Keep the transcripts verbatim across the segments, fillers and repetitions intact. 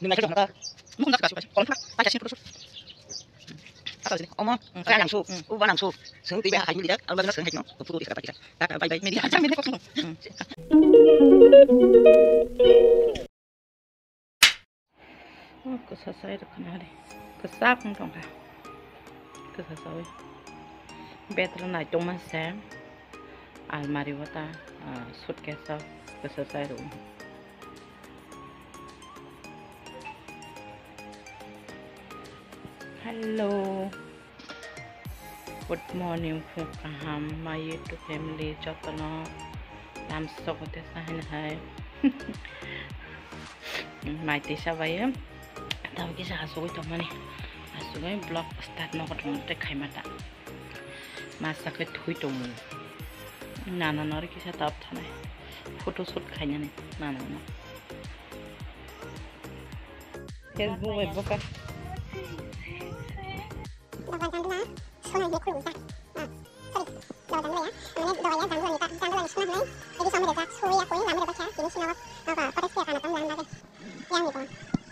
Nung naikhe jongna ta. Nung naikhe jongna ta. Kolom thang. Paikha sini photo shoot. Ata sini. Omo. Kaya nangsu. Uba nangsu. Seng tiba hai mili jak. Ang bagna seng hai no. Photo iska paikha. Tata bye bye. Mili acha mili kok. Oh, kwsa sai rwkha nari. Kwchak wng tongkha. Kwsa saui. Bed rw naitongma se. Almari o ta, ah, suitcase o kwsa sai rw. Hello. Good morning, phung kaham, my YouTube family, jotono lam sokote sahin hai. Mai tisa bai, tabo kisa asugui tongmani, asugui vlog start no kotor te khaima ta. Masa khe thui tongo, nana nori kisa tap thanai, photo shoot khainani nana no. Facebook bai boka. Doga jandula sona hwnwi khulumjak. Ah, sorry. Doga jandula ya. Mane doga ya jandula ni ta, jandula ni sona hwnwi. Edi somo rejak, soya koi lama rejak kha, tini sino, ah, kote siya kana tam lama lage. Yang ni bo,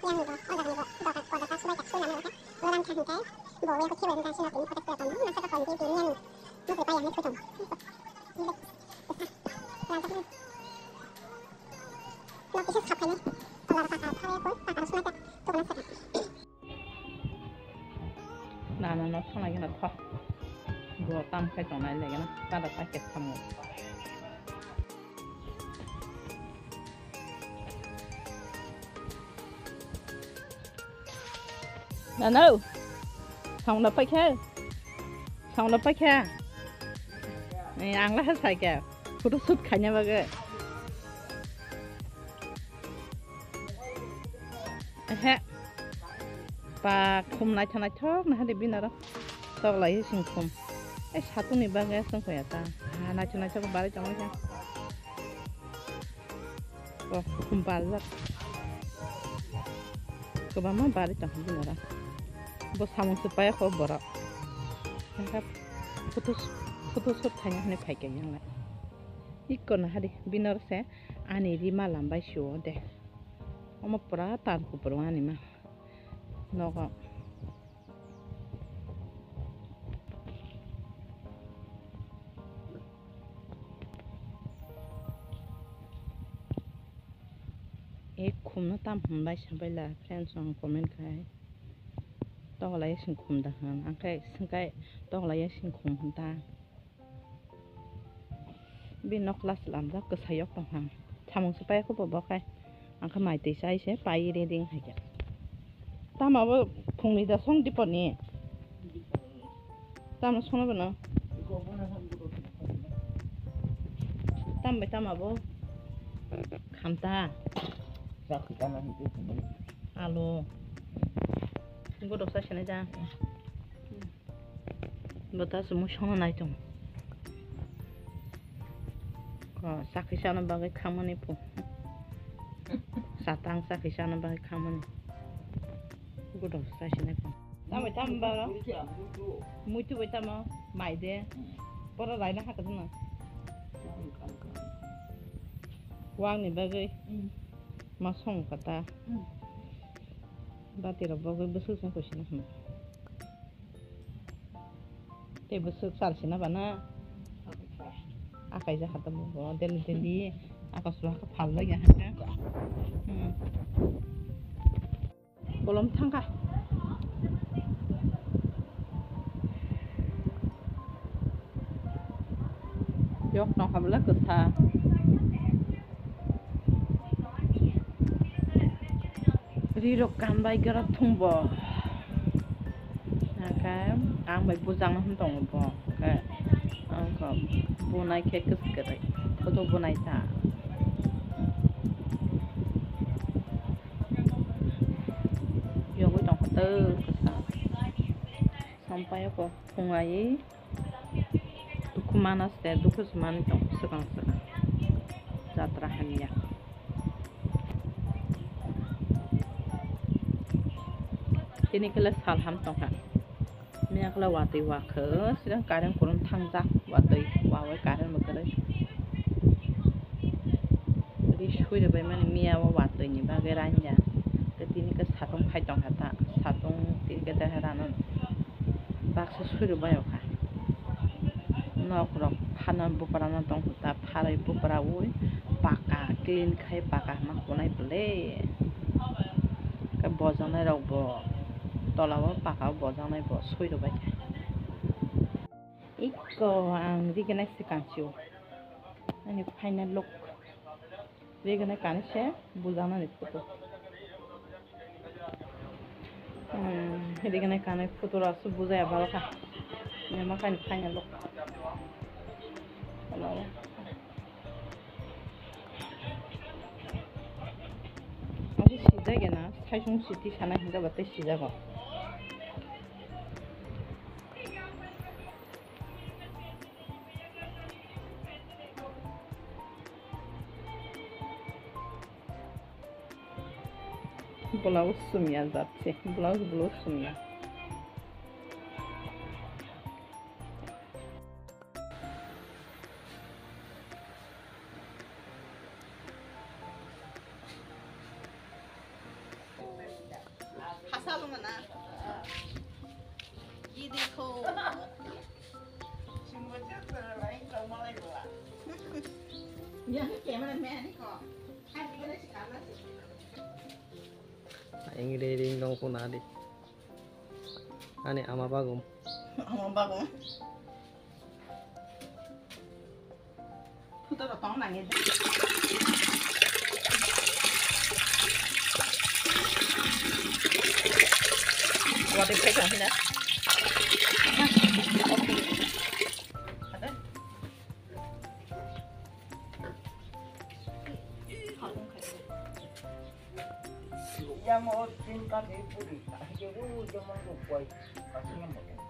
yang ni bo, o jaga ni bo, doga, doga ta sobai jak, soya lama rejak. Lo lam kha hwnkai, bo ya ko khibai hwnkai sino tini kote siya tam, masa ka kon di, di yang ni. Masa pa yang ni khutong. Lam kha hwnwi. Lo kisa sap khainai. Tola rok kaka thare koi, kaka rok sona jak, to kana saka. Nana no thangna gana tho. Bo tam khai tongnai le gana tada packet tamo. Nana, thangna paikha. Thangna paikha. Eh, ang la sai kha. Photo shoot khaina bagwi. Ehe. Pa khum naithok naithok naha de binaro. Tok lai sing khum. Ei satungni bagwi song khoya ta. Ha naithok naithok barwi tongwi kha. O khum barjak. Kwbangma barwi tong binaro. Bo samung se paya kho borok. Engkha photo, photo shoot khaina hwnwi phai kha yang lai. Ikko naha de binaro se. Ani rima lambai sio de. Omo pura tan kupro ani ma. Nogo. E khumno tam hwnbai sabai la friends rok comment khai. Tokolai sing khum da hwn. Angkhai singkai tokolai sing khum hwn ta. Bini nok last lamjak kwsayok tongkha. Samung se paiya khe bo bo khai. Ang khe mai twi chai se pai ri ring hai khe. Tamo bo phungni da song dipor ni. Tamo songno bono. Tam bai tamo bo. Khamta. Alu. Godok sa sinai da. Bo ta se mui songno nai tong. Ko sakhi sana bagwi khamani po. Satang sakhi sana bagwi khamani. Godok sa sinai po. Tamo tamo ba. Mui tu bai tamo mai de. Poro laina hakha duna. Wang ni bagwi. Ma song kata. Bati rok bagwi bwswk sa kosina hwn. Tei bwswk sal sina bana. Akai ja hata bo deli deli. Akas bo haka phal lai ya haka. Hmm. Bolom thangkha. Yok nokha bwla kwsa. Rirok kanbai gora thumbo. Hake ang bai bujang no hwn tongo bo. Hake ang kho bunai khe kwswk kwrwi. Photo bunai ta. Yogwi tongkha tei kwsa. Sampayoko phungai. Dukhu mana se, dukhu se manwi tong swkang swkang. Jatra hamya. Tini kele sal ham tongkha. Miyakla watwi wakho, swkang current kurung thangjak, watwi wawi current bo kwrwi. Ri sui rwbai mani miya o watwi ni bagwi ranja. Tei tini Satung phai tongkha ta, satung tirke derha rano baksa suri bai okha. Nok rok phano bupra no tongkha ta, pharwi bupra ui paka clean khai paka hwnma kunai pwlwi. Khe bojaknai rok bo tola o paka o bojaknai bo sui rwbai kha. Iko ang rignai swkang sio ani final look. Rignai kanwi se bujaknani photo. Hmm, rignai kanwi photo rok aswk bujaya baro kha. Nima kani final look. Hello. Aswk sijak ya na, saisung siti sana hinga batai sijago. Blouse sumya jat se, blouse, blouse sumya. Hasa lo mana? Ye dekho. Yang camera man ko. Ang ring ring dong puna di. Ani ama bagum. Ama bagum. Photo rok tong nang ya. Wate phai tong hina. Yang mau cinta di puri, tak hijau dulu zaman tu kuai, kasihnya mau.